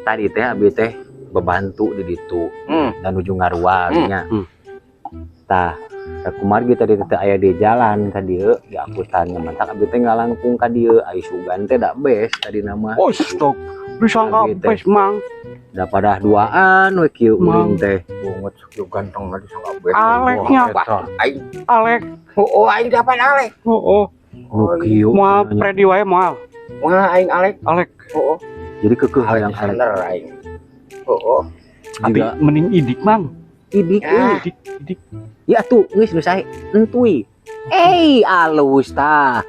Tadi teh abi teh bebantu di ditu dan ujung ngaruang nya. Tah, kumargi tadi teh aya di jalan ka dieu di angkutan, mantak abi teh ngalangkung ka dieu, ai sugan teh da bes tadi nama. Oh, stop. Disangka Abi teh. Bes, Mang. Da padah duaan we kieu Mang. ulin teh. Bungut sakieu ganteng na disangka bes. Aleknya. Wah, aing. Alek. Oh, aing dapat alek. Oh. Nu kieu. Moal nanya. Freddy wae moal. Wah, aing alek. Alek. Oh. Jadi kekeh hayang alek. Alexander aing. Oh. Abi Juga mending idik, Mang. Idik Ah. euy. Idik, idik. Ya tuh geus nu sae entuy. Eh, alus tah.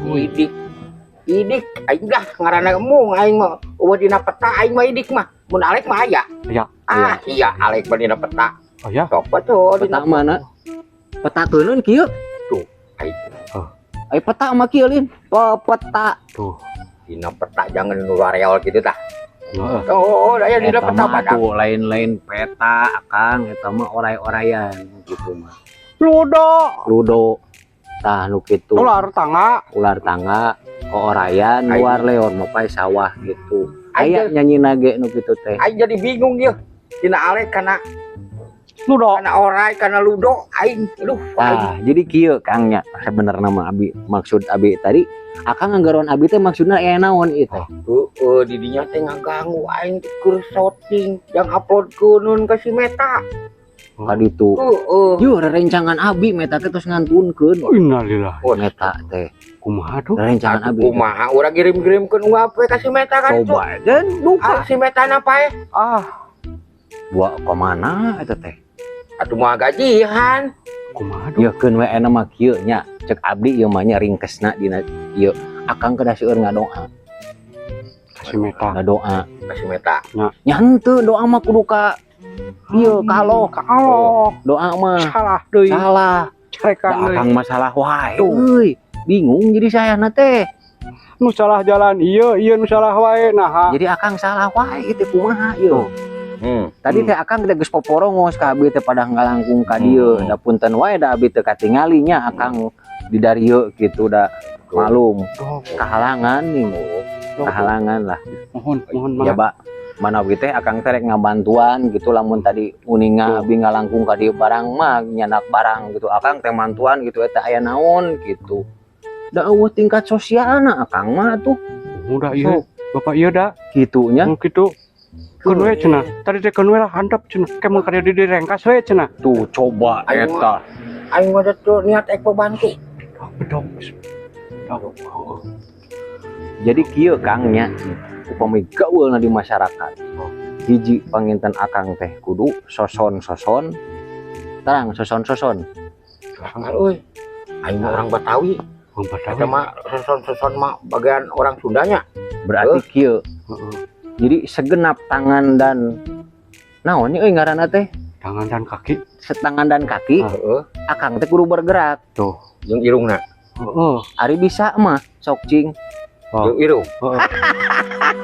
Idik. Idik aing dah ngaranna embung aing mah. Euweuh dina peta aing mah idik mah. Mun alek mah aya. Aya. Ah, iya alek mah dina peta. Oh ya. Sok tuh Peta dina mana? Peta keuneun kieu. Tuh, aing. Oh. Ai peta mah kieu lin. Peta. Tuh. Dina peta jangan nu areal gitu tah. Heeh. Oh, aya dina Eta peta mah badak. tuh lain-lain peta akang, eta mah oray-orayan gitu mah. Ludo. Ludo. Tah nu kitu. Ular tangga. Ular tangga, orayan, Aing. luar leor mopai sawah gitu. Aing Aya nyanyi nage nu kitu teh. Aing jadi bingung ya. Dina alek kana Ludo. Kana oray kana ludo aing. Aduh, aing. Tah, jadi kieu Kang nya sebenarnya mah abi maksud abi tadi akang nganggaron abi teh maksudna aya naon ieu teh? Heeh, di dinya teh ngaganggu aing keur shooting yang upload keunun ka si Meta. Kaditu. Heeh. Yuh, rerencangan abi Meta teh tos ngantunkeun. Innalillah. Oh, Meta teh. Kumaha tuh? Rerencangan Aduh, abi. kumaha urang kirim-kirimkeun unggal poe ka si Meta kan itu. Coba dan duka. Ah, si Meta na pae. Ah, Dua kemana eta teh? Atuh moal gajihan. Kumaha tuh? Ya keun we ena mah kieu nya. Cek abdi ieu mah nya ringkesna dina ieu. Akang kedah seueur ngadoa, Kasih Meta. Ngadoa. Ka si Meta. Nya henteu, doa mah kudu ka ieu ka Allah. Ka Allah. Doa mah Salah deui. Salah. Carekan Da deui. akang masalah wae. Tuh. Euy, bingung jadi saya na teh. Nu salah jalan ieu, ieu nu salah wae nah. Jadi akang salah wae itu kumaha ieu? Tadi teh akang teh geus poporongos ka abi teh pada ngalangkung ka dieu. Da punten wae da abi teu katingali nya akang di darieu gitu, da malum kahalangan nih. Kahalangan lah. Mohon, mohon Ya, banget. Pak. Mana abi teh akang teh rek ngabantuan gitu lamun tadi uninga Tuh. Abi ngalangkung ka dieu barang mah nyandak barang gitu. Akang teh mantuan gitu eta aya naon gitu. Da euweuh tingkat sosialna akang mah tuh. Udah ieu. Bapak ieu da. Gitunya. Nu kitu. Keun we cenah. Tadi teh keun we lah handap cenah. Ke mun ka dieu direngkas we cenah. Tuh coba Ayo, eta. Aing mah tuh niat ek bantu. Bedog. Bedog. Jadi kieu Kang nya upami gaulna di masyarakat. Hiji panginten akang teh kudu soson-soson terang soson-soson. Sangar euy. Aing mah orang Betawi. Orang Betawi. Eta mah soson-soson mah bagian orang Sundanya. Berarti kieu. Heeh. Jadi segenap tangan dan naon euy ngaranna teh? Tangan dan kaki. Setangan dan kaki, Heeh. akang teh kudu bergerak. Tuh. Jeung irungna. Heeh. Ari bisa mah sok cing. Oh. Jeung irung. Heeh.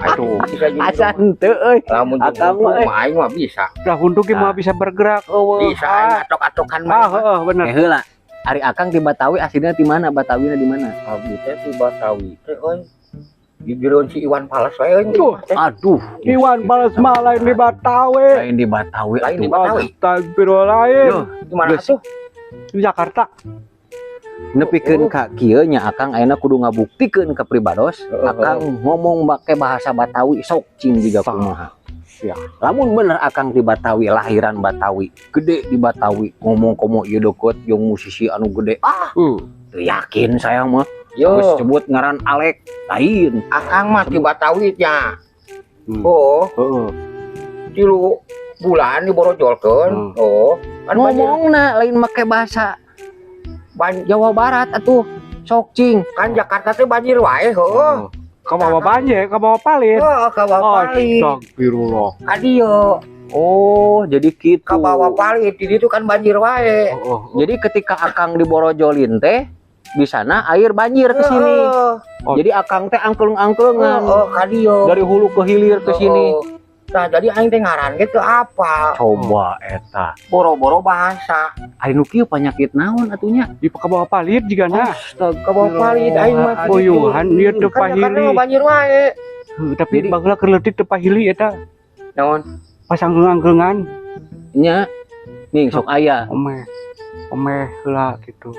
Aduh, bisa jeung Asa irung. henteu euy. Lamun jeung Akang huntu mah, eh. mah aing mah bisa. Dah huntu ge Nah. mah bisa bergerak eueuh. Bisa aing atok-atokan mah. Ah, heeh bener. Eh heula. Ari akang di Batawi aslinya di mana? Batawina di mana? Abdi teh di Batawi teh euy. Di jeroan si Iwan Fals wae euy. Duh. Teh. Aduh, Iwan Fals mah lain di Batawi. Lain di Batawi Lain di atuh. Batawi. Astagfirullahaladzim. Yo, Di mana Geus. atuh? Di Jakarta. Nepikeun ka kieu nya akang ayeuna kudu ngabuktikeun ka pribados. Heeh. Akang ngomong make bahasa Batawi sok cing jiga kumaha. Ya. Lamun bener akang di Batawi, lahiran Batawi, gede di Batawi, ngomong komo ieu deket jeung musisi anu gede, ah, teu yakin saya mah. Yo, geus sebut ngaran Alek lain. Akang mah di Batawi nya. Oh, Heeh. 3 bulan diborojolkeun. Oh, kan banjir, Ngomongna lain make bahasa Jawa Barat atuh, sok cing. Kan Jakarta teh banjir wae heuh. Kabawa banjir, kabawa palit. Heuh, kabawa palit. Astagfirullah. Ka dieu, Oh, jadi gitu. Kabawa palit di ditu kan banjir wae. Heeh. Jadi ketika akang diborojolin teh di sana air banjir ke sini. Heeh. Oh. Jadi akang teh angklung-angklungan Heeh, ka dieu. dari hulu ke hilir ke sini. Heeh. Nah, jadi aing teh ngaran ge teu apal. Coba eta. Boro-boro bahasa. Ari nu kieu penyakit naon atunya? Di kabawa palit jigana. Astaga. Kabawa palit aing mah. Boyuhan ieu teu Kan Jakarta pahili. mah banjir wae. Heuh, tapi Jadi- baheula keur leutik teu pahili eta. Naon? Pasang geungang-geungan. Nya. Nih sok aya. Omeh. Omeh heula gitu.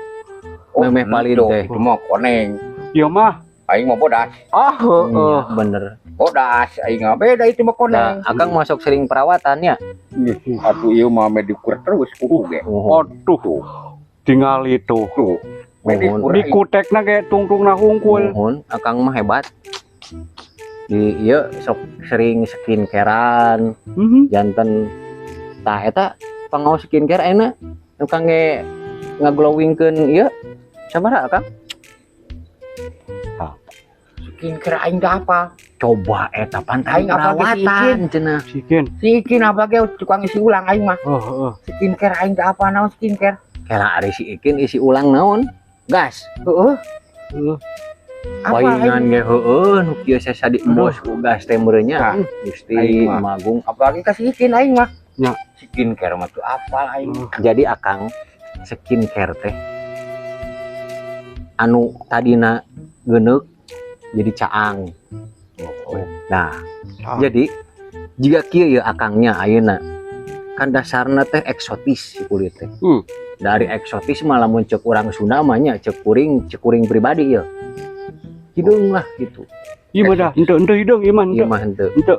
Memeh palid tuh, teh. Itu mah koneng. Ieu mah Aing mah bodas. ah heeh. Iya, bener. Bodas aing mah beda itu mah koneng. Nah, akang masuk sering perawatannya. Atuh ieu mah medikur terus kuku ge. Muhun. Aduh. Tingali tuh. Tuh. Medikur. Di kutekna ge tungtungna hungkul. Muhun, akang mah hebat. Di ieu sok sering skincarean, janten tah eta pangaos skincare enak nu kangge ngaglowingkeun ieu sabaraha, Akang? Skincare aing da apa? Coba eta pan tadi Aing apa ge si perawatan cenah. Sikin. Si Ikin apa ge tukang isi ulang aing mah. Oh, heeh. Skincare aing da apa, naon skincare? Kela ari si Ikin isi ulang naon? Gas. Heeh. Heeh. Apa Paingan aing? ge heueuh nu kieu sesa di embos ku gas teh meureun nya. Nah, Gusti aing mah. Magung. Apalagi ka si Ikin aing mah. Nya. Skincare mah tuh apal aing. Jadi akang, skincare teh anu tadina geuneuk jadi caang. Oh. Nah, Ah. jadi jika kieu ya akangnya ayeuna kan dasarna teh eksotis si kulit teh. Dari eksotis mah lamun cek urang Sunda mah nya cek kuring pribadi ya. Hideung lah gitu. Ieu mah dah, henteu henteu hideung ieu mah Ieu henteu. mah henteu. Henteu.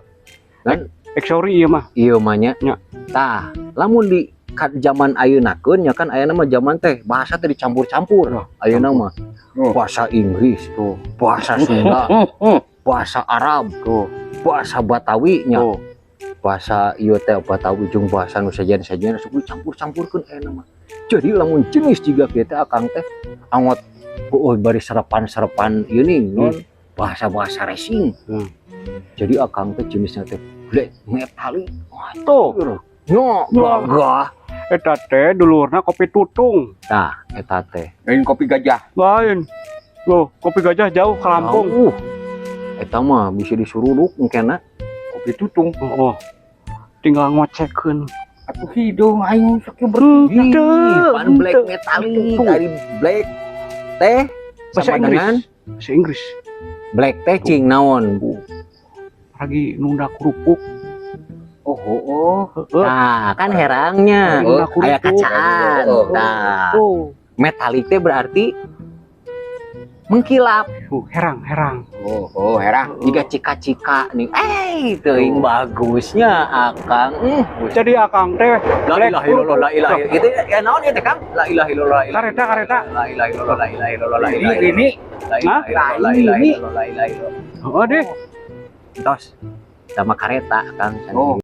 Kan? Eksori ieu mah. Ieu mah nya. Nya. Tah, lamun di zaman ayeuna keun nya kan ayeuna mah zaman teh bahasa teh dicampur-campur. Wah, Ayeuna mah Oh. bahasa Inggris, Tuh. bahasa Sunda, bahasa Arab, Tuh. bahasa Batawi nya. Tuh. Bahasa ieu teh Batawi jeung bahasa nu sejen-sejen sok dicampur-campurkeun ayeuna mah. Jadi lamun jenis jiga kieu teh akang teh angot oh bari serepan-serepan ieu nih non bahasa-bahasa racing. Jadi akang teh jenisnya teh black metallic. Wah, Tuh. nyo Wah. gagah. Eta teh dulurna kopi tutung. Tah, eta teh. Lain kopi gajah. Lain. Loh, kopi gajah jauh ke Lampung. Jauh. Eta mah bisa disuruduk engkena. Kopi tutung. Oh, oh. Tinggal ngocekeun. Atuh hideung aing sok bersih. Henteu, Pan black henteu. metallic Tuh. dari black teh Bahasa sama Inggris. dengan Bahasa Inggris. black teh cing naon. Lagi nunda kerupuk. Oh, oh, oh. Heeh. Nah, kan herangnya. Oh, Nunda Aya kerupuk. kacaan. Oh. Nah, Oh, metalik teh berarti mengkilap tuh, herang, herang. Oh, oh, herang. jika cika-cika nih. Eh, teuing bagusnya akang. Jadi akang teh La ilaha illallah, la ilaha illallah. Itu ya naon ieu teh, Kang? La ilaha illallah, la ilaha Kareta, kareta. La ilaha illallah, la ilaha illallah, la Ini ilaha illallah. ini La ilaha illallah, la ilaha illallah, la ilaha illallah. Heeh deh. Tos. Sama kareta, Kang. Oh.